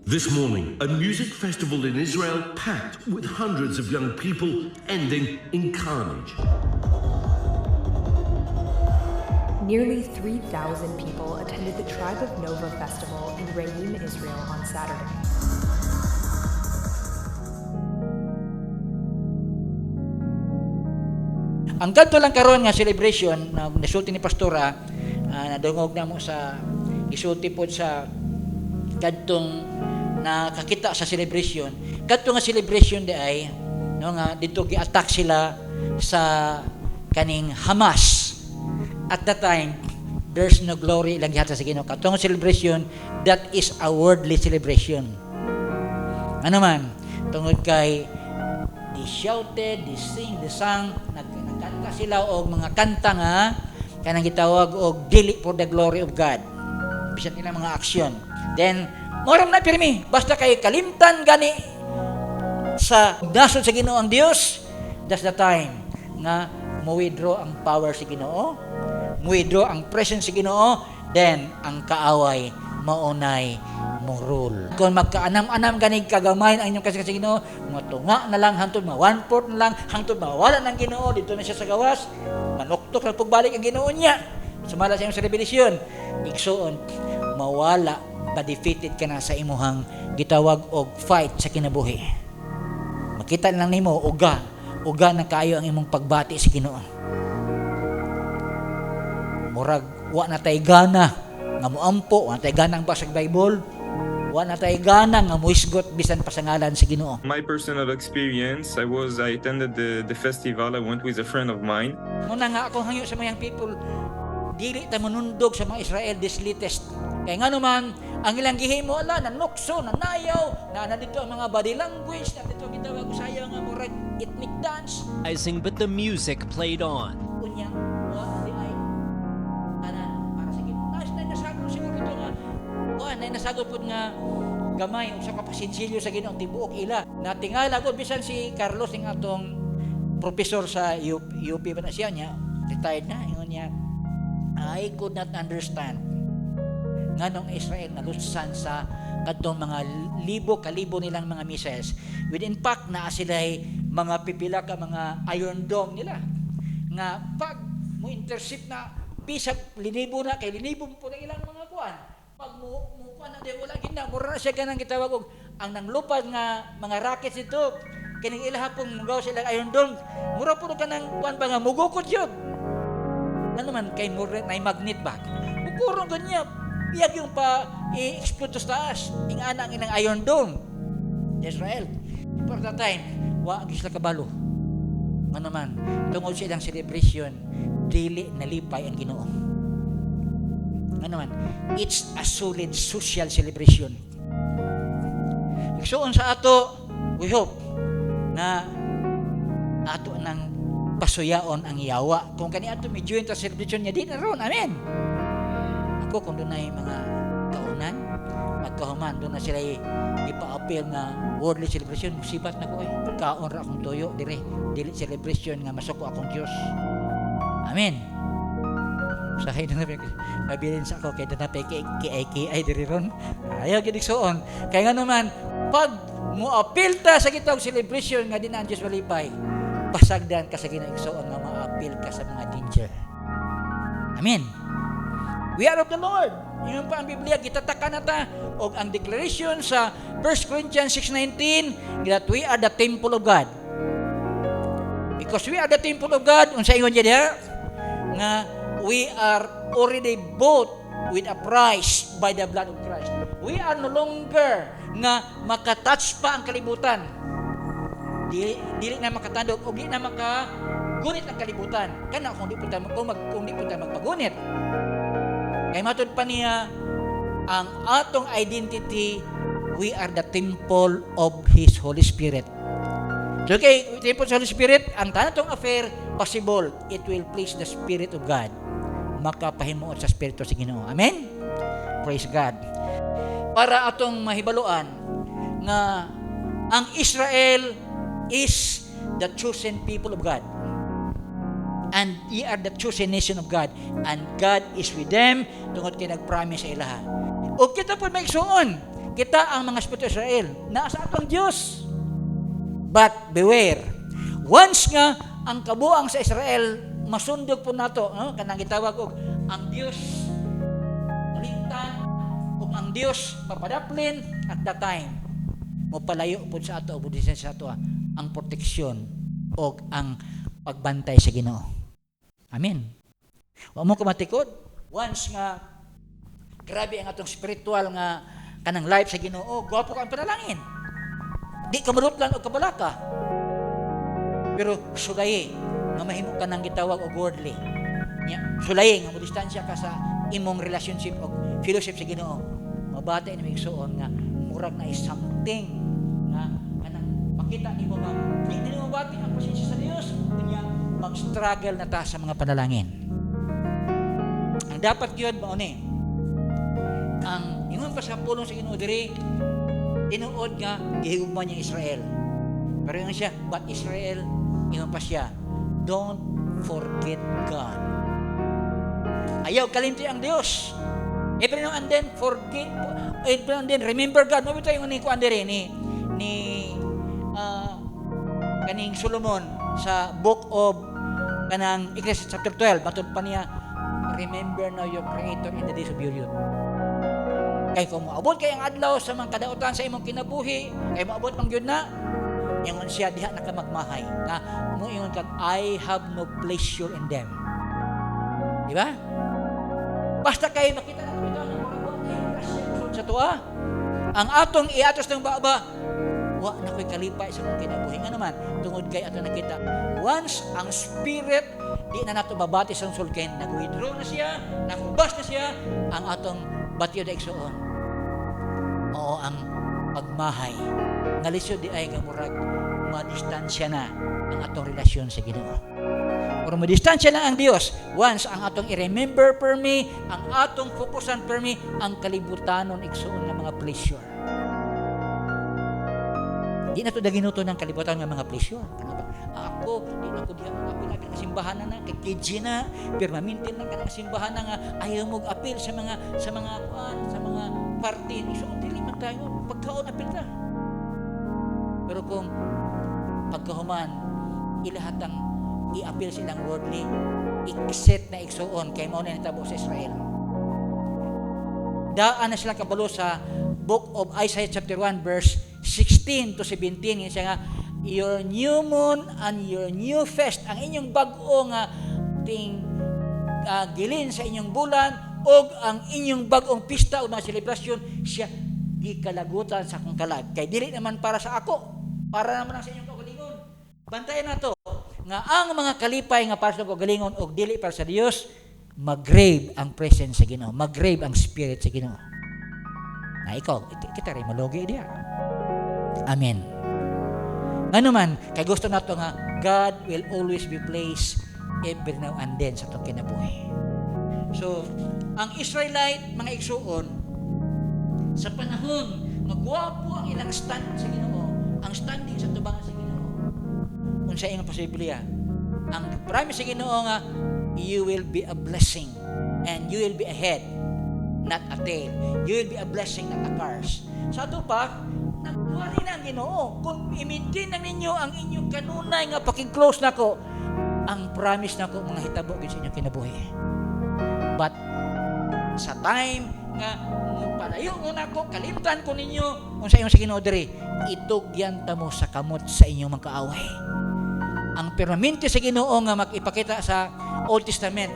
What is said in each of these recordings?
This morning, a music festival in Israel packed with hundreds of young people ending in carnage. Nearly 3,000 people attended the Tribe of Nova Festival in Re'im, Israel on Saturday. Ang kadto lang karon nga celebration na nasulti ni pastora, nadungog na mo sa gisulti pod sa kadtong nakakita sa celebration. Kadto nga celebration di ay no nga didto gi-attack sila sa kaning Hamas. At that time, there's no glory ilang gihatag sa Ginoo. Katong celebration, that is a worldly celebration. Ano man, tungod kay they shouted, they sing, they sang, nagkanta sila og mga kanta nga kanang gitawag og dili for the glory of God. Bisan ilang mga aksyon. Then, moram na pirmi, basta kay kalimtan gani sa nasod sa Ginoo ang Dios, that's the time nga mo-withdraw ang power sa Ginoo, mo-withdraw ang presence sa Ginoo, then ang kaaway maunay mo rule. Kung magkaanam-anam ganig kagamay ang inyong kasing sa Ginoo, matunga na lang hangtod ma one-fourth na lang hangtod mawala ng Ginoo dito na siya sa gawas, manuktok na pagbalik ang Ginoo niya. Sumala sa imong sa revelation, igsuon mawala ba defeated ka na sa imuhang gitawag og fight sa kinabuhi. Makita lang nimo uga, uga na kaayo ang imong pagbati sa Ginoo. Murag wa na tay gana nga moampo, wa na tay gana ang basag Bible, wa na tay gana nga mohisgot bisan pa sa ngalan sa Ginoo. My personal experience, I attended the festival. I went with a friend of mine. Muna nga akong hangyo sa mga people, dili ta manundog sa mga Israel this latest. Kay ngano man ang ilang gihimo ala nanukso, nanayaw, na dito ang mga body language, na dito gitawag usayo nga murag ethnic dance. But the music played on. Unya, wa di ay tanan para sa Ginoo. Nas na nasagol siguro ito nga wa na nasagol pud nga gamay usa ka pasinsilyo sa Ginoo tibuok ila. Natingala gud bisan si Carlos ning atong professor sa UP ba na siya niya, retired na, ingon niya, "I could not understand nganong Israel nalusan sa kadtong mga libo kalibo nilang mga missiles." With in fact naa sila'y mga pipila ka mga Iron Dome nila nga pag mo intercept na bisag linibo na kay linibo po na ilang mga kuan pag mo kuan na di wala gid na mura na siya ganang gitawag og ang nanglupad nga mga rockets ito kining ilaha pong mugaw sila Iron Dome mura puro kanang kuan pa nga mugukod yun ano man kay mura na magnet ba mukurong ganyan biyag yung pa i-explode sa taas ingana ang ilang Iron Dome Israel. For that time wa gyud sila kabalo nga naman tungod sa ilang celebration dili nalipay ang Ginoo. Nga naman it's a solid social celebration. Igsuon sa ato, we hope na ato nang pasuyaon ang yawa. Kung kani ato may join ta celebration niya di na ron. Amen. Ako kung dunay mga kaunan, pagkahuman doon na sila ipa-appeal nga worldly celebration, musibat na ko eh. Kaon ra akong tuyo dire, dili celebration nga masuko akong Dios. Amen. Usahay na mabilin sa ako kay doon na kay diri ron. Ayaw gid igsuon. Kay nga naman pag mo-appeal ta sa gitawag celebration nga di na ang Dios malipay, pasagdan ka sa Ginoo igsuon nga ma-appeal ka sa mga danger. Amen. We are of the Lord. Yun pa ang Biblia, gitataka na ta. Og ang declaration sa 1 Corinthians 6:19 that we are the temple of God. Because we are the temple of God, unsa ingon niya diha? Nga we are already bought with a price by the blood of Christ. We are no longer nga makatouch pa ang kalibutan. Dili, dili na makatandog o dili na makagunit ang kalibutan. Kana kung di po tayo, kung di po tayo magpagunit. Kay matud pa niya ang atong identity, we are the temple of His Holy Spirit. So okay, temple of the Holy Spirit, ang tanan tong affair possible, it will please the Spirit of God. Makapahimuot sa Espiritu sa Ginoo. Amen? Praise God. Para atong mahibaluan nga ang Israel is the chosen people of God. And ye are the chosen nation of God. And God is with them tungod kay nagpromise sa ilaha. O kita po may igsuon. Kita ang mga espiritu Israel. Naa sa atong Dios. But beware. Once nga ang kabuang sa Israel masundog po nato, no? Kanang gitawag og ang Dios kalimtan ug ang Dios papadaplin, at that time mopalayo pud sa ato, pud sa ato ang proteksyon o ang pagbantay sa Ginoo. Amen. Wa mo kamatikod once nga grabe ang atong spiritual nga kanang life sa Ginoo, gwapo ka ang panalangin. Di ka marutlan og kabalaka. Pero sulayi nga mahimo ka nang gitawag og worldly. Nya, sulayi nga mo distansya ka sa imong relationship og fellowship sa Ginoo. Mabati ni igsuon nga murag na is something nga kanang makita nimo nga di nimo mabati ang presensya sa Dios, unya mag-struggle na ta sa mga panalangin. Ang dapat gyud mao ni ang ingon pa sa pulong sa Ginoo diri, tinuod nga gihigugma niya Israel. Pero ingon siya, "But Israel," ingon pa siya, "don't forget God." Ayaw kalimti ang Dios. Every now and then, forget, every now and then, remember God. Mao tayo ni kuan diri ni kaning Solomon sa book of kanang Ecclesiastes chapter 12, matod pa niya, "Remember now your Creator in the days of your youth." Kay kung moabot kay ang adlaw sa mga kadautan sa imong kinabuhi, kay moabot man gyud na, ingon siya, diha na ka magmahay. Nga mo ingon kag, "I have no pleasure in them." Di ba? Basta kay makita na kami nga murag wa na yung grasya sulod sa tuwa. Ang atong iatos ng baba, wa na ko'y kalipay sa akong kinabuhi. Nga naman, tungod kay ato nakita, once ang spirit di na nato mabati sa sulod kay nag-withdraw na siya, nakubas na siya, ang atong batiyo da, igsuon. Oo, ang pagmahay. Nga lisod di ay nga murag madistansya na ang atong relasyon sa Ginoo. Pero madistansya na ang Dios once ang atong i-remember permi, ang atong fokusan permi, ang kalibutanon, igsuon, nga mga pleasure. Di na to daginuto ng kalibutan nga mga pleasure. Ano ba? Ako, di na ko diha apil-apil nga simbahan na na, kay KG na, permanente na kanang simbahan na nga ayaw mo apil sa mga kuan, sa mga party. So dili man tayo pagkaon, apil ta. Pero kung pagkahuman ilahatang i-appeal silang worldly, exit na, igsuon, kay mao na nitabo sa Israel. Daan na sila kabalo sa book of Isaiah chapter 1 verse 16 to 17. Nga siya nga, "Your new moon and your new feast," ang inyong bag-o nga ting gilin sa inyong bulan og ang inyong bag-ong pista o mga selebrasyon siya, gikalagutan sa akong kalag kay dili naman para sa ako, para naman lang sa inyong kaugalingon. Bantayan nato nga ang mga kalipay nga para sa kaugalingon og dili para sa Dios, mag-grave ang presence sa Ginoo, mag-grave ang spirit sa Ginoo. Na ikaw, kita rin malugi diya. Amen. Ngano man, kay gusto nato nga God will always be placed every now and then sa atong kinabuhi. So, ang Israelite, mga igsuon, sa panahon nga gwapo ang ilang stand sa Ginoo, ang standing sa tubangan sa Ginoo. Unsa ingon pa sa Biblia? Ang promise sa Ginoo nga you will be a blessing and you will be a head, not a tail. You will be a blessing, not a curse. Sa ato pa, nagwari na ang Ginoo. Kung i-maintain na ninyo ang inyong kanunay nga pakig-close nako, ang promise nako mga hitabo gyud sa inyong kinabuhi. But sa time nga palayo mo nako, kalimtan ko ninyo, kung sa inyong sa Ginoo diri, itugyan ta mo sa kamot sa inyong mga kaaway. Ang permanente sa Ginoo nga makipakita sa Old Testament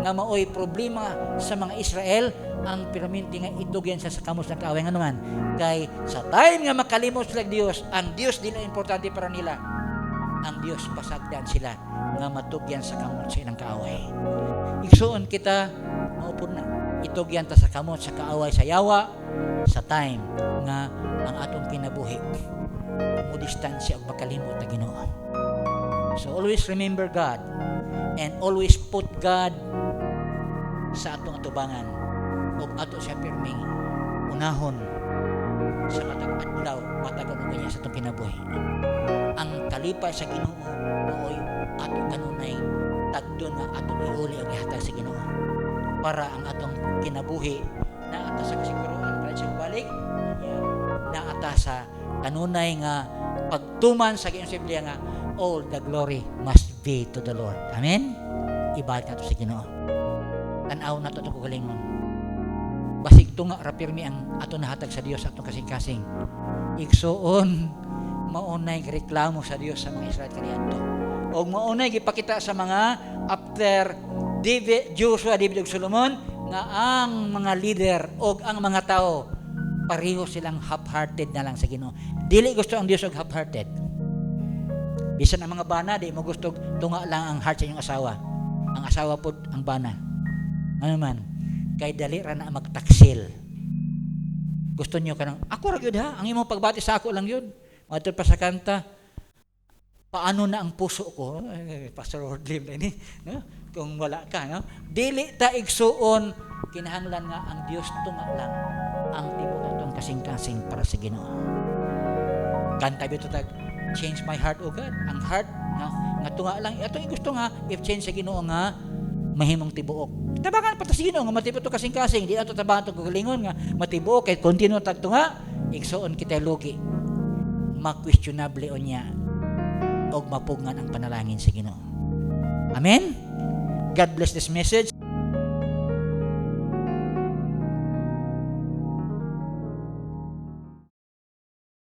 nga maoy problema sa mga Israel, ang permanente nga itugyan sa kamot sa kaaway. Nga naman, kay sa time nga makalimot sila Dios, ang Dios dili importante para nila. Ang Dios pasagdan sila nga matugyan sa kamot sa ilang kaaway. Igsuon kita, maupod na. Itugyan ta sa kamot sa kaaway sa yawa sa time nga ang atong kinabuhi mo distansya og makalimot na Ginoo. So always remember God and always put God sa atong atubangan ug ato siya pirming unahon sa matag adlaw, matag ano niya sa atong kinabuhi. Ang kalipay sa Ginoo maoy ato kanunay tagdon nga atong iuli ang ihatag sa Ginoo para ang atong kinabuhi na ata sa kasiguruan para sa balik niya. Naa ta sa kanunay nga pagtuman sa Ginoo sa Biblia nga all the glory must be to the Lord. Amen? Ibalik nato sa Ginoo. Tan-aw nato ato kaugalingon. Basig tunga ra pirmi ang ato nahatag sa Dios atong kasing-kasing. Igsuon, maunay reklamo sa Dios sa mga Israel kaniadto. Og maunay gipakita sa mga after David, Joshua, David ug Solomon nga ang mga leader og ang mga tao pareho silang half-hearted na lang sa Ginoo. Dili gusto ang Dios og half-hearted. Bisan ang mga bana, di mo gusto tunga lang ang heart sa inyong asawa. Ang asawa pod ang bana. Ano man, kay dali ra na magtaksil. Gusto niyo kanang, ako ra gyud ha, ang imong pagbati sa ako lang yun. Matud pa sa kanta, "Paano na ang puso ko?" Eh, Pastor Ordlim ni, no? Kung wala ka, no? Dili ta, igsuon, kinahanglan nga ang Dios tunga lang ang tibuok atong kasing-kasing para sa Ginoo. Kanta bitaw tag "Change My Heart, O God." Ang heart nga tunga lang atong gusto nga if change sa Ginoo nga mahimong tibuok. Tabangan pa ta sa Ginoo nga matibuok to kasing-kasing, di ato tabangan to kaugalingon nga matibuok kay continue tag tunga, igsuon, kita lugi. Ma-questionable unya og mapugngan ang panalangin sa Ginoo. Amen. God bless this message.